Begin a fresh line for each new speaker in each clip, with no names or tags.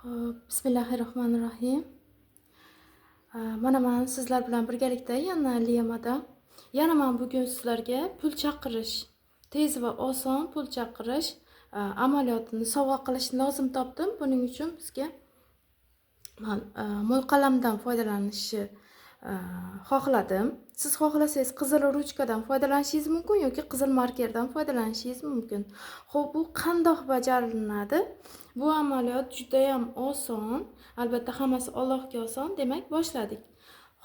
Xo'p, bismillahirrohmanirrohim. Mana man sizlar bilan birgalikda yana Liyamada. Yana man bugun sizlarga pul chaqirish, tez va oson pul chaqirish amaliyotini sovg'a qilishni lozim topdim. Buning uchun bizga man mo'lqalamdan foydalanishni xohladim. Siz xohlasangiz qizil ruchkadan foydalanishingiz mumkin yoki qizil markerdan foydalanishingiz mumkin. Xo'p, bu qandoq bajariladi? Bu amaliyot juda ham oson. Albatta hammasi Allohga oson. Demak, boshladik.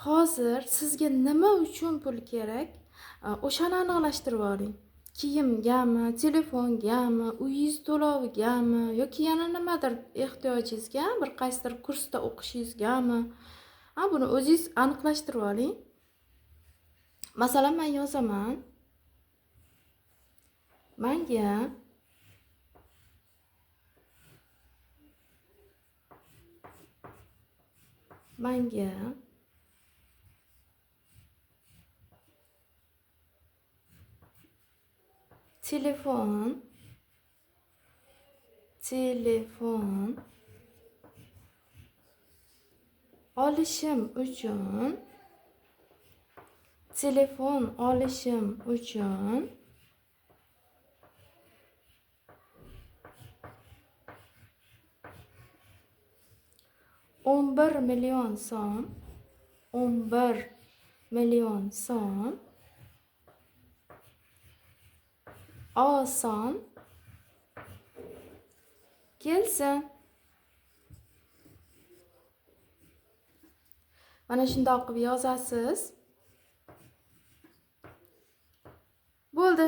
Hozir sizga nima uchun pul kerak? O'shani aniqlashtirib oling. Kiyimgami, telefongami, uyingiz to'lovigami yoki yana nimadir ehtiyojingizga, bir qaysidir kursda o'qishingizgami? Buni o'zingiz aniqlashtirib oling. Masalan, men yozaman. Menga telefon olishim uchun 11 million so'm 11 million so'm oson kelsin. Mana shundoq qilib yozasiz. Bo'ldi.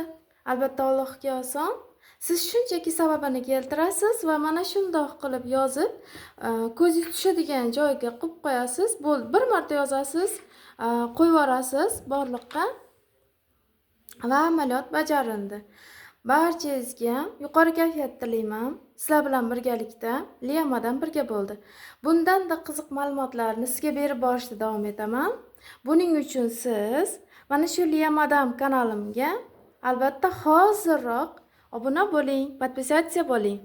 Albatta Allohga oson. Siz shunchaki sababini keltirasiz va mana shundoq qilib yozib, ko'zingiz tushadigan joyga qo'yib qo'yasiz. Bo'ldi. Bir marta yozasiz, qo'yib yuborasiz borliqqa va amaliyot bajarildi. Barchangizga yuqori kayfiyat tilayman. Sizlar bilan birgalikda Liyamadan birga bo'ldi. Bundan-da qiziq ma'lumotlarni sizga berib borishda davom etaman. Buning uchun siz mana shu Liyamadam kanalimga albatta hozirroq obuna bo'ling, podpisatsiya bo'ling.